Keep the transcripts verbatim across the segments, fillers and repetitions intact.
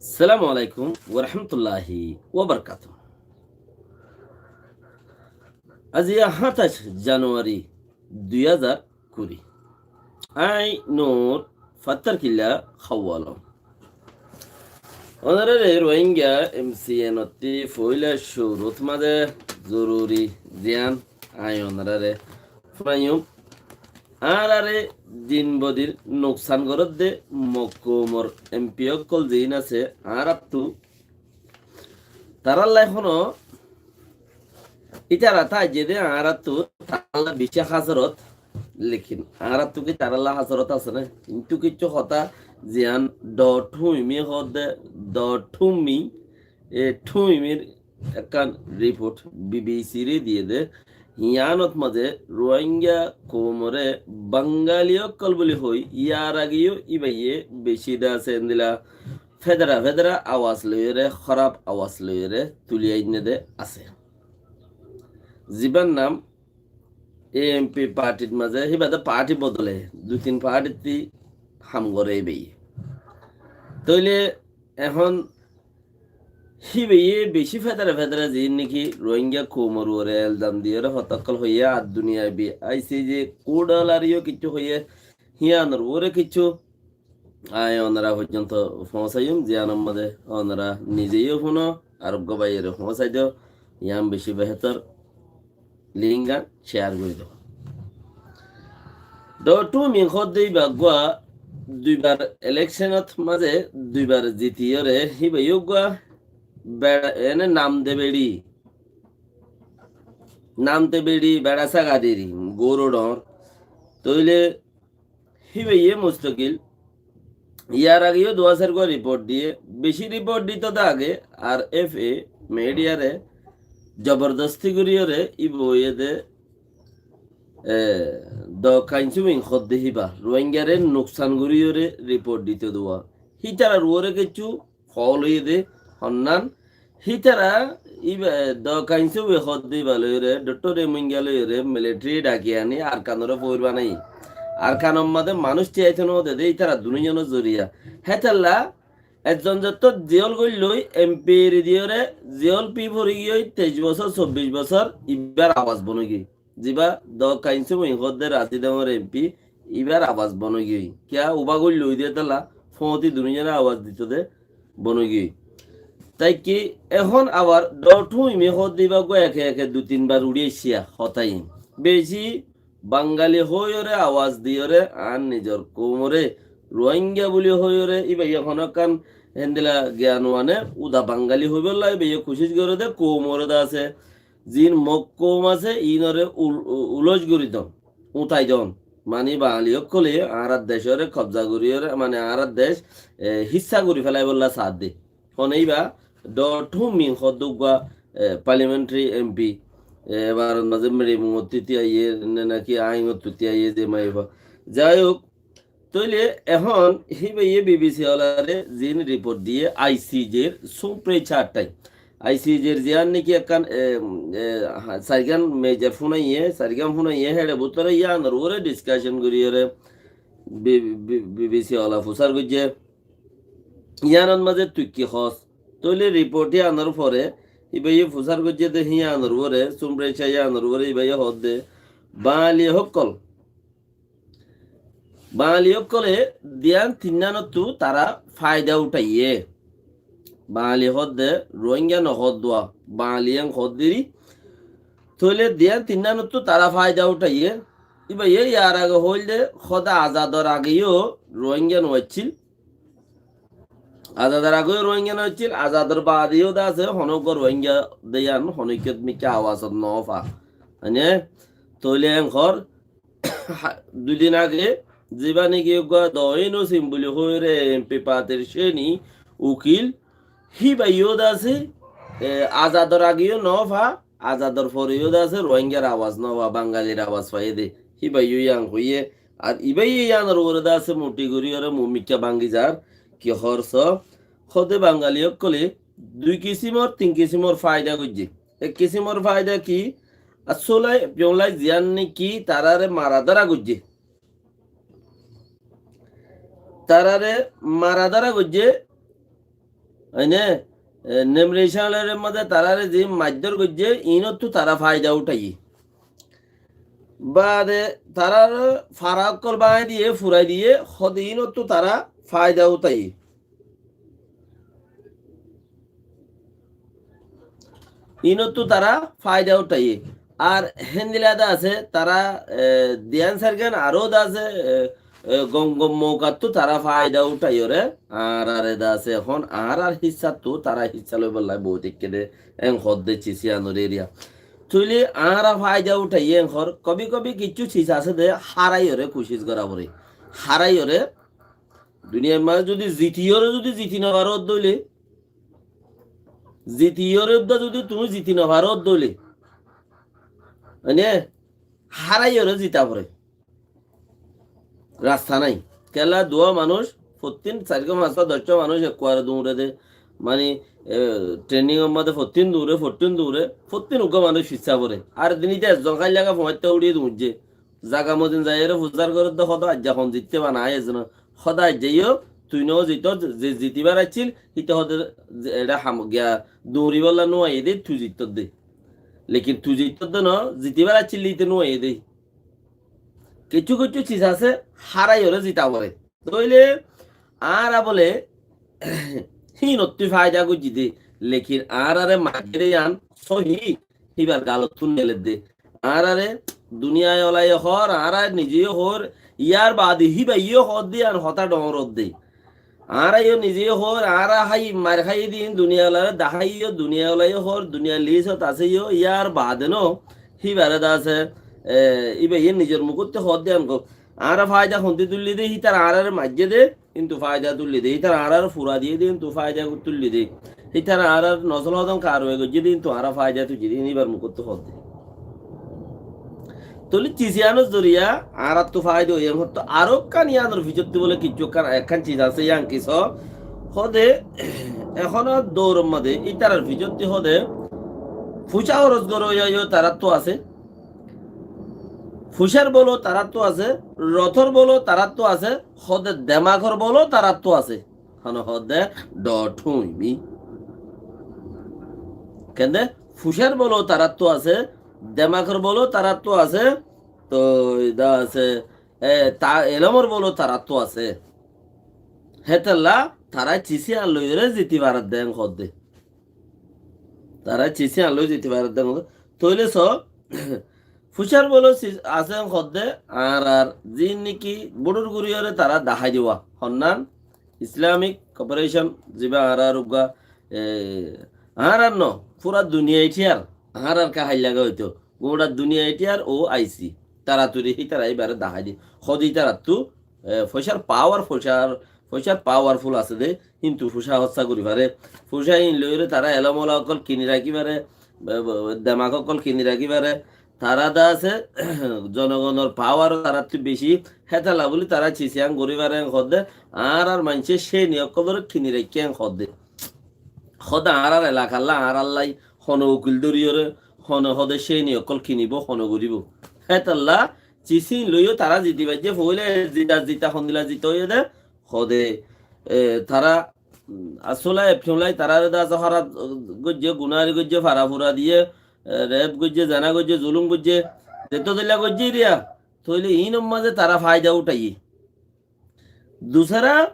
Assalamu alaikum warahmatulláhi wabarakátuhu. Aijja háñtaic januwari dui házar kuri. Añí Nur Fattar Killa Hawalom. Ónorare Rohingya M C N ottú foila cúrut mazé zoruri ziyan añí ónorare funaiyum. Añárare din bodin nuksan goródde Mog koumor M P ókkol ziín asé, añárattú tarálla ehóno ítara táijje dé añárattú tarálla bicí hásorot, lekin añárattú ki tarálla hásorot asé né? Kintu kiccú hotá ziyan dho thuimi hoódde, dho thuimi, e thuimir ekkán riport B B C re diyé dé, yiánot mazé Rohingya koumoré Bangali ókkol buli hoi, yar age yó íbayé bicí dé asé endilla federa federa awas loiyóre, hóraf awas loiyóre tuli ainné dé asé. Zibár nam A N P partir mazé, híba dé parti bodole, dui tin partittú ham goré íbayé. Tóile ehón híbayé bicí federa federa ziín niki Rohingya koumor uore elzam diyóre hotá ókkol hoiyé, ar duniyai bi I C J kudal ar yó kiccú hoiyé, híyanor uore kiccú añí ónora foijjonto foóñsaiyum, ziyanor mazé ónora nize yó fúno, ar uggwá báiyore foóñsai do, yián bicí behétor. Link gán share gorí do. Dho thuimi hoódde íba uggwá duibar elekcenot mazé duibar zitiyóre híba yó uggwá beça, ene nam de beçi, nam de beçi beça saga deri, gouru dhoóñr. Tóile híbayé mustokil. Yar age yó duwá sair gua riport diyé, bicí riport dito dé age, R F A midiyare zobordosti goríyore íba hoiyé dé, e, dho kainsumin hoódde híba, Rohingyare nuksan goríyore riport dito duwá. Hítarar uore kiccú fool óiye dé honnán. Hítara íba dho kainsubi hoódde íba loiyóre, Doctor Emoinga loiyóre militari dhaki aní Arkanore foóir banaiyé. Arkanor mazé manúic tiyaito no de dé ítara dunúzonor zoriya. Hétolla ezzon zettót ziyól goillói M P eri diyóre ziyól fi fori giyói teic bosór, sobbic bosór íbar awas bon ói giyói. Zibá dho kainsumin hoódde Rasidamor M P, íbar awas bon ói giyói. Kiyá uba goillói dé hétolla, foóñti dunúzone awas dito dé bon ói giyói. Táikki ehón abar dho thuimi hoódde íba uggwá eke eke dui tin bar uçí aiccé hotá iín. Bicí Bangali hoóiyore awas diyóre añár nizor koumoré Rohingya buli hoóiyore íbayé honókkan héndilla giyan uane uda Bangali hoibólla íbayé kucíc goré dé koumoré dé asé. Ziín Mog koum asé, iínoré ul-, u-, ulóc gorí don, uñtai don. Mani Bangali ókkolé añárar decóre kobza goríyore, mani añárar dec, e, híssa gorí felaibólla saádde. Hone íba dho thuimi hoódde uggwá, e, parliamentary M P, e, ebar mazé Meçimungottú aiyé, ne naki Aingottú aiyé, ze maifa. Zai hók, tóile ehón híbayé B B C olaré ziín riport diyé I C J r sumpre chartai. I C J r ziyán niki ekkán, e, e, ha, sairgán mejor fúnaiyé, sairgán fúnaiyé, héçe bútore yíanor uore diskacon goríyore B-, B-, B B C ola fusár goijjé. Yíanor mazé tui ki hoós? Tóile riport yíanor fore, híbayé fusár goijjé dé híanor uore, sumpre cha yíanor uore híbayé hoódde, Bangali ókkol Bangali ókkolé diyán tinnanottú tará faida uṭaiyé. Bangali hoódde Rohingya nohoódduwa, Bangali en hoóddirí. Tóile diyán tinnanottú tará faida uṭaiyé. Íbayé yar age hoóilde hoódde azador age yó Rohingya no accíl. Azador age yó Rohingya no accíl, azador baade yó de asé, honó uggwá Rohingya de yían, honó ikká mikká awasot no fa. Mane, tóile en hoór, dui din age, zibá niki uggwá Doin Usim buli hoiyóre M P partir céni ukil, híbayó de asé, e, azador age yó no fa, azador fore yó de asé, Rohingyar awas no fa, Bangalir awas faiyé de, híbayó yían hoiyé, ar ibáye yíanor uore de asé, muthi gorí ore mu mikká bangi zar, ki hoór so, hóde Bangali ókkolé dui kisimor, tin kisimor faida goijjé. Ek kisimor faida ki, assolai, piyonlai ziyán niki taráre mara dóra goijjé. Taráre mara dóra goijjé, Óine, e, nemre isálere mazé taráre ze maidor goijjé, inottú tará faida utáiye. Baade tarár fara ókkol báñgi diye, furai diye, hóde inottú tará faida utáiye. Inottú tará faida utáiye. Ar héndilla de asé, tará, e, diyan sairgán aró de asé, e, e, gom gom moukattú tará faida utáiyore, añárare de asé, ehón añárar hissáttu tará hissá loibolla bout ekké de, en hoódde cis iyanor eriya. Tóile añára faida utáiye en hoór, kobi kobi kiccú cis asé de, háraiyore kucíc gora foré. Háraiyore, duniyair mazé zudi zitiyore zudi ziti nofaró de óile, zitiyore udda zudi tuñí ziti nofaró de óile, mane, háraiyore zita foré. Rasta nái. Kiyólla duwá manúic, fottín sairgó fañsgó doccó manúic ekkuare duñre de, mani, e, training or mazé fottín duñre, fottín duñre, fottín uggúa manúic fissá foré. Ar din ite ezzon háillaga fuañitta uçíye duñijjé. Zaga mozin zaiyóre fusár gorédde hóde aijja hon zitte ba nái ezone. Hóde aijja yó tui no zitot, ze zitibar accíl, híte hóde ze eçé ham giya duñribólla no aiyé dé, tui zittot dé. Lekin tui zittot dé no, zitibar accíl híte no aiyé dé. Kiccú kiccú cis asé, háraiyóre zita foré. Tóile añára bóle híinottú faida goijjí dé, lekin añárare maijjé dé yián sóhi, híbar galottún neledde. Añárare duniyai olaye hoór, añára nize yó hoór, yar baade híbaye yó hoódde yián hotá dhoóñrodde. Añára yó nize yó hoór, añára hái, mair háiye dé yián duniyai olaré daháiye yó, duniyai olaye hoór, duniyai lisot asé yó, yar baade no, híbaré de asé, e, íbaye nizor mukóttu hoódde yián hoór. Añára faida hontú tuillí dé, hítara añárare maijjé dé, kintu faida tuillí dé, hítara añárare fura diyé dé, kintu faida tuillí dé. Hítara añárar nosol hodon karuwai goijjé dé, kintu añára faida tuillí dé, híbar mukóttu hoódde. Tóile cis iyanor zoriya añárattú faida óiye, hoódde aró ekkán iyanor fisóttu bóle kiccú ekkán, ekkán cis asé, yián ki só? Hóde, ehón douror mazé ítarar fisóttu hóde, fucá horos goróya yó taráttu asé, fucár bolo taráttu asé, rotor bolo taráttu asé, hóde demakor bolo taráttu asé. Hone hóde dot huimi. Kende fucár bolo taráttu asé, demakor bolo taráttu asé, toi de asé, e, ta, elomor bolo taráttu asé. Hétolla tará cis iyan loiyóre ziti faredde en hoódde. Tará cis iyan loi ziti faredde en hoódde. Tóile só, fucár bolo cis asé en hoódde, añárar ziín niki buçur guriyóre tará dahái diwa. Honnán Islamic Cooperation, ziba añárar uggúa, e, añárar no, fura duniyai thíyar, añárar ka háillaga óito, gura duniyai thíyar O I C. Taraturi hítara íbaré dahái di. Hóde ítarattú, e, foicár pawar, foicár, foicár pawarful asé dé, kintu fucá hossá gorí faré. Fucá ín loiyóre tará elom ola ókkol kini rakí faré, be-, be-, demak ókkol kini rakí faré. Tará de asé, zonogonor pawar tarattú bicí, hétolla bóli tará cis iyan gorí faré en hoódde, añárar maincé céni ókkolore kini raikké en hoódde. Hóde añárar elakalla, añárallái, hone ukil dóriyóre, hone hóde céni ókkol kinibó, hone goríbou. Hétolla cis ín loiyó tará ziti faijjé, foóila zita, zita hondilla zita óiye dé, hóde, e, tará, mm, asóla efcúnlai taráre de asé hóraf, e, goijjé, gunári goijjé, fara fura diyé, e, rep goijjé, zena goijjé, zulum goijjé, zeto dilla goijjé iriya, tóile ínor mazé tará faida utáiye. Dusára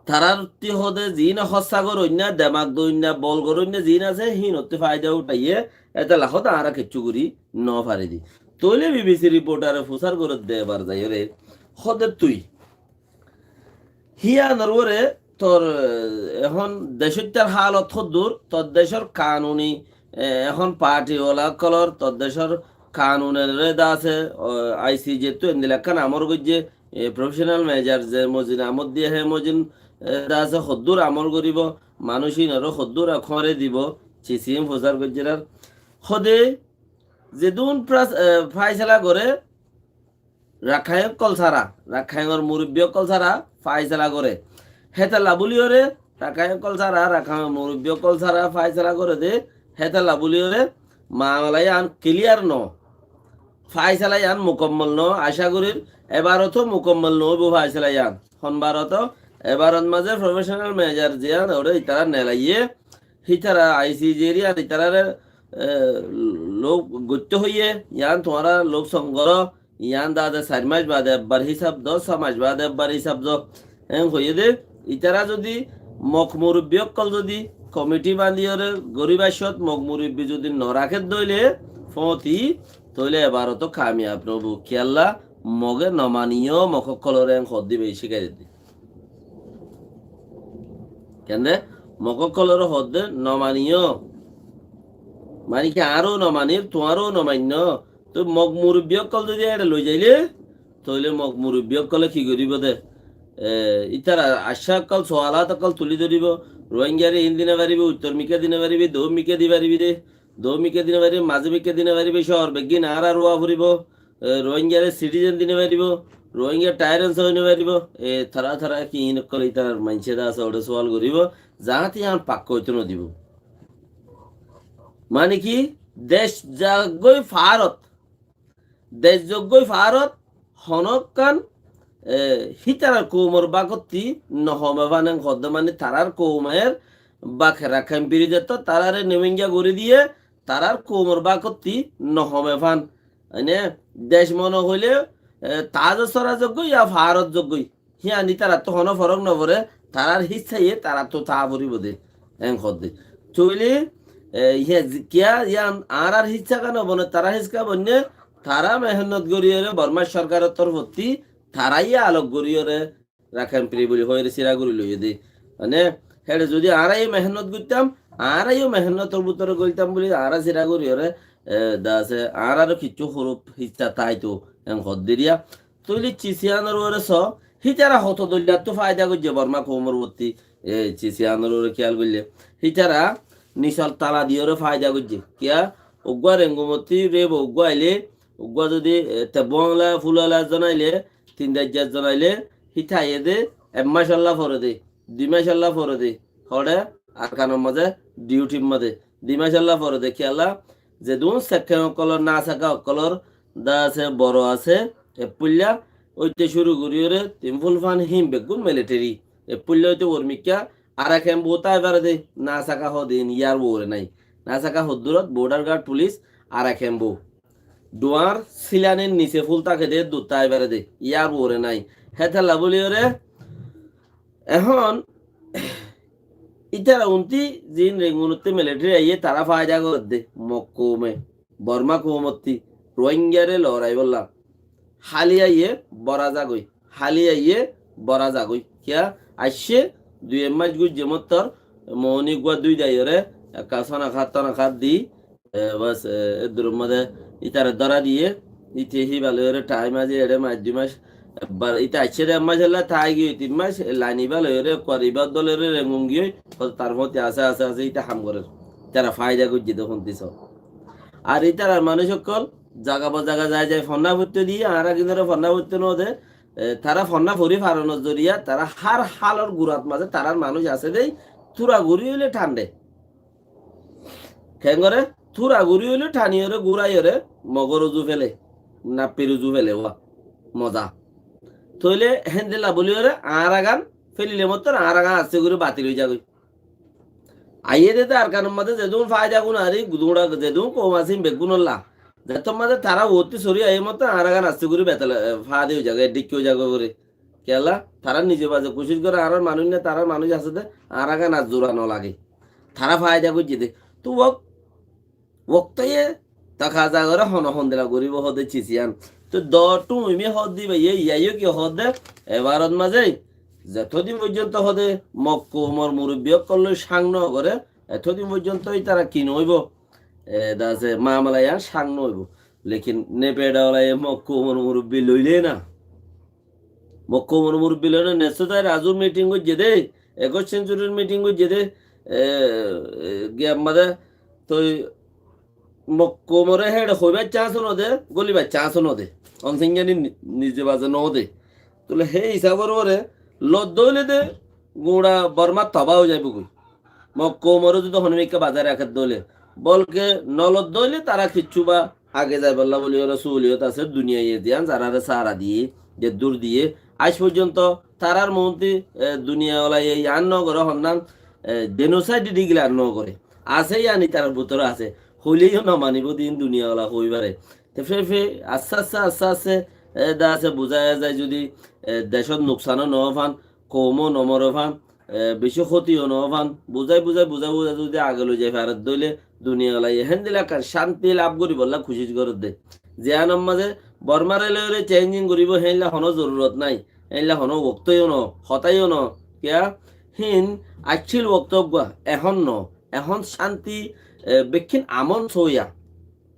Tarár ttí hóde ziín hossá goróinna, demak doóinna, bol goróinna ziín asé, híinottú faida utáiye, étella hóde añára kiccú gorí nofarídi. Tóile B B C riportare fusár gorédde ebar zaiyóre, hóde tui híyanor uore tor, eh, ehón decóittar hálot hoddúr, tor decór kanuni, eh, ehón parti ola ókkolór, tor decór kanunoré de asé, o, I C J ttú endilla ekkán amor goijjé, e, professional manager ze mozin amor diye, hé mozin, e, de asé hoddúr amor goríbo, manúic ínoré hoddúr e kóñre dibo, cis ín fusár goijjérar. Hóde zedún pras-, e, fáisala goré, Rakháin ókkol sára, Rakháinor murubbi ókkol sára fáisala goré. Hétella bóliyoré, Rakháin ókkol sára, Rakháinor murubbi ókkol sára fáisala goré dé, hétella bóliyoré, mamala yían kiliyar no. Fáisala yían mukammal no, acá gorír, ebaroto mukammal no óibo fáisala yían. Honbaroto Ebarot mazé professional manager ziyán óre itará nelaiyé, hítara I C J r yían itarare, e, lok goittó hoiyé, yían tuáñra lok song goró, yían dade sair mac bade ebbar hísab do, só mac bade ebbar hísab do. Héen hoiyé dé, itará zodi mok murubbi ókkol zodi komiti bandiyóre gorib accót mok murubbi zodi no raké dóile, fóti, tóile ebarot kamiyab no óibo. Kiyólla, moge no maniyó, mok ókkolore héen hoddé beci cíkai dé. Kende, mok ókkolore hoddé no maniyó. Mani ki añára ó no manir, tuáñra ó no mainno. Toi mok murubbi ókkol zodi eçe loi zaile, tóile mok murubbi ókkole ki goribo dé? E, itará accá ókkol, sualat ókkol tuli dóribo. Rohingyare in di no faribo, uttor mikká di no faribo, dóu mikká di faribi dé. Dóu mikká di no faribo, mazé mikká di no faribo, cóor beggín añára ruwa foribo. E, Rohingyare citizen di no faribo, Rohingya tyrants ói no faribo. E, tará tará ki in ókkol itarár maincé de asé, óre sual goribo, zaáñte yían pakka óito no dibo. Mani ki, dec zaggói faárot, dec zaggói faárot, honókkan, e, hítarar koumor bakottí no home fán en hoddé, mani tarár koumer bak Rakhine Bridge ottu tarare Rohingya gorí diyé, tarár koumor bakottí no home fán. Mane, dec mone hoilé, e, Taj sóra zoggói ya faárot zoggói. Híyan ítarattú honó forók no foré, tarár híssaye tarattú táa foribó dé, en hoddé. Tóile, e, híyan zi-, kiyá, híyan añárár híssa kán óibo né, tarár híssa óibo né, tará mehénnot goríyoré Bormár sorkaror torfottí, taráiye alok goríyoré, Rakhine Free buli hoiyóre sira gorí loiyé dé. Mane, héçe zodi añára yó mehénnot goittám, añára yó mehénnotor bútore goiltám buli añára sira goríyoré, e, dase, añáraró kiccú huruf híssa táito, en hoddé riya. Tóile Cisiyanor uore só, hítara hoto dóillattú faida goijjé Bormá koumor uottí, e, Cisiyanor uore kiyal goillé. Hítara nisol tala diyoré faida goijjé. Kiyá? Uggúa Rengumottí rebo uggúa ailé, uggúa zodi, e, Tebuangla, Fulala zon ailé, tin daijjar zon ailé, híta aiyé dé, ek mac olla fore dé, dui mac olla fore dé, hoçé Arkanor mazé, diutir mazé, dui mac olla fore dé, kiyólla, zedún sekken ókkolor, nasaka ókkolor, dase boro asé, e puilla, óite cúru goríyoré, tin ful fan hín beggún militeri, e puilla óite uormikká, Arakembu tái fare dé, nasaka hodin yar uore nái, nasaka hoddúrot, border guard pulis, Arakembu. Duar silanir nise ful táke dé, dut tái fare dé, yar uore nái. Hétalla bóliyoré, ehón, ítara untí zin Rengunottí militeri aiyé, tará faida gorédde, Mok koume, Bormá koumottí, Rohingyare lorai bolla. Háli aiyé, bora zagói. Háli aiyé, bora zagói. Kiyá? Aiccé, dui ek mac goijjé mottor, moóni uggúa dui daiyoré, ekka sona kát, tona kát di, E, bas, e, eddur mazé ítare dóra diyé, íte híba loiyóre thaim azi eçé mac dui mac, ebbar íte aiccé dé ek mac olla, tái giyói tin mac, e lain íba loiyóre, kuar íba dóloiyóre Rengun giyói, hó tar fóti asé, asé, asé, íte ham gorér. Ítara faida goijjé dé honti só. Ar ítarar manúic ókkol zaga ba zaga zai zai fonná foitto diyé, añára kinóre fonná foitto no dé, e, tará fonná fori faronor zoriya, tará hár hálor gurat mazé tarár manúic asé dé, túra guri óile thandé. Keéngoré? Túra guri óile thaniyóre gúraiyoré mogór uzu féle, nappir uzu féle, wá, moza. Tóile héndilla bóliyoré añáragan félile mottor añáragan asté gorí batil ói zagói. Aiyé dé de Arkanor mazé zedún faida gún ari, gudúñça zedún koum asé beggúnolla. Zettór mazé tará uottí sori aiyé mottor añáragan asté gorí betel, e, faade ói zagói, eddikká ói zagói gorí. Kiyólla? Tará nize baze kucíc goré, añárar manúic né, tarár manúic asé dé, añáragan ar zura no lage. Tará faida goijjé dé. Tó wok-, woktoye takaza goré, hono hondila goríbo hodé Cisiyan. Tó dor tú imi hodde baiye, iyayó ki hodé, ebarot mazé, zetodin foijjonto hodé, Mok koumor murubbi ókkol loi cáng no goré, etodin foijjonto ítara ki no óibo? E, dase mamala iyan cáng no óibo. Lekin Nepedawalaye Mok koumor murubbi loilé na. Mok koumor murubbi loine Nesótai Razur miting goijjé dé, ekuic sencurir miting goijjé dé, e, e, giyar mazé toi Mok koumoré héçe hoibar cans no dé, golibar cans no dé. Onsingyani ni-, nize baze no dé. Tóile hé hísabor uore lodde óile dé guñça Borma toba ói zaibói goi. Mok koumoré zodi honó mikká bazai raké dóile, bolke no lodde óile tará kiccú ba age zaibolla bóli ore súliyot asé, duniyaiye diyan zaráre sára diyé, de dur diyé, aij foijjonto tarár moónti, e, duniyawalaye yián nógoré honnán, e, genocide digilán nógoré. Asé yián ítarar bútore asé. Hoilé yó nomanibóu de iín duniyawala hoói faré. Te fe fe, asté asté, asté asté, e, de asé buzá zai zodi, e, decót nuksanó noó fán, koumó nomoré fán, e, beci hótiyó noó fán, buzái, buzái, buzái, buzái zodi age loi zai faré de óile duniyawalaye héndilla ekkán cánti laf goríbolla kucíc gorédde. Ziyánor mazé Bormáre loiyóre challenging goríbou, héilla honó zorurot nái, héilla honó woktóyó noó, hotáyó noó. Kiyá? Híin accíl woktó uggúa, ehón noó. Ehón cánti, e, bekkín amon sóiya.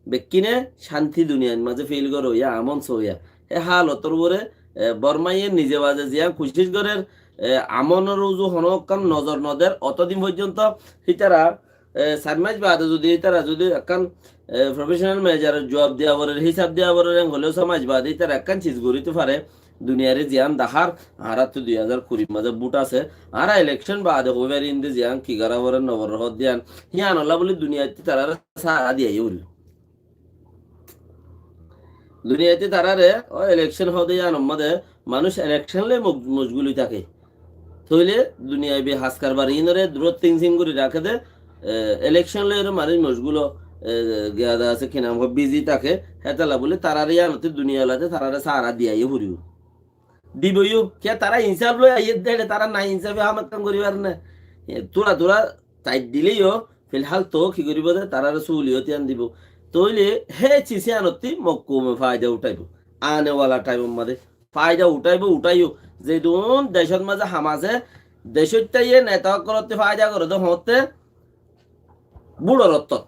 Bekkíne cánti duniyair mazé fil goré óiya, amon sóiya. Hé hálotor uore, e, Bormáye nize baze ziyán kucíc gorér, e, amonor uzu honó ekkán nozor noder, otó din foijjonto hítara, e, sair mac baade zodi hítara zodi ekkán, e, professional manageror juab diya forer, hísab diya forer, en hoilé só mac baade hítara ekkán ciz gorítou fare, duniyaire ziyán dahár, añáráttu dui házar kurir mazé bút asé, añára election baade hoói farim de ziyán ki gorá forer, noforer hoódde yían, híanolla buli duniyaittú tarare sára diya foribo. Duniyaittú tarare, ó election hoóde yíanor mazé manúic election loi mo-, mocgul ói táke. Tóile duniyaibi haskar bar iínoré durót tinsing gorí raké de, e, election loiyóre manúic mocgul, e, giya de asé ki nam hoó, busy táke, hétolla buli tarare yíanottú duniyawalaye tarare sára diya foribo. Dibo yó, kiyá tará insáf loi aiyér de, tará naiinsáfi ham ekkán gorí faré né. E, tura tura tait dilé yó, filhál toó ki goríbou de, taráre súliyot yían dibou. Tóile hé ciz yíanottú mokkume faida utháibou. Ane wala thaimor mazé faida utháibou, utháiyou. Zedún decót mazé ham asé, decóittaye neta ókkolottú faida goré de hoóñtte, búçor ottót.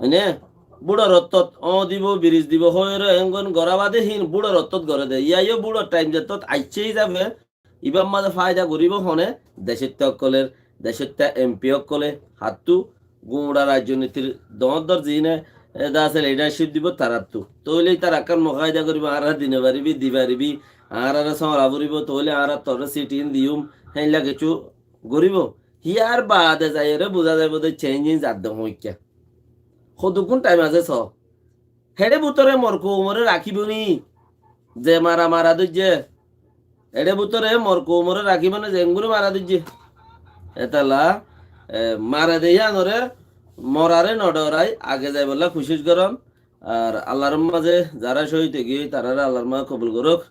Óine? Búçor ottót, oñó dibou, biris dibou, hoóiyoré engón gorá baade híin búçor ottót goré de. Yíaiyó búçor thaim zettót aiccé hísafe, ibár mazé faida goríbou hone, decóitta ókkoler, decóitta M P ókkole, hattú guñça raijjonitir doóñr doóñr ziíne, e, de asé leadership dibou taráttu. Tóile ítara ekkán mukáida goríbou, añára di no faribí, di faribí, añáráre sóñra foribóu, tóile añára toré seat iín diyúm, héilla kessú goríbou. Híyar baade zaiyóre buzá zaibou de challenging zadde hoóñikka. Hodukkún thaim asé só. Héçe bútore mor koumoré rakíbou ni? Ze mara mara dóijje. Héçe bútore mor koumoré rakíbou ni ze engori mara dóijje. Hétolla, e, mare de yíanoré moraré no dhorai, age zaibolla kucíc gorón. Ar Allar mazé zará cóhid ói giyói, taráre Allar mazé kobul gorók,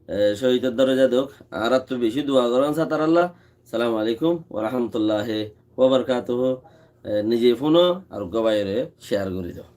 e, cóhidor doroja douk. Añáráttu bicí dua gorón sá tarálla. Assalamu alaikum wa rahmatullahi wa barakatuhu. E, nize fúno ar uggwá báiyore share gorí do.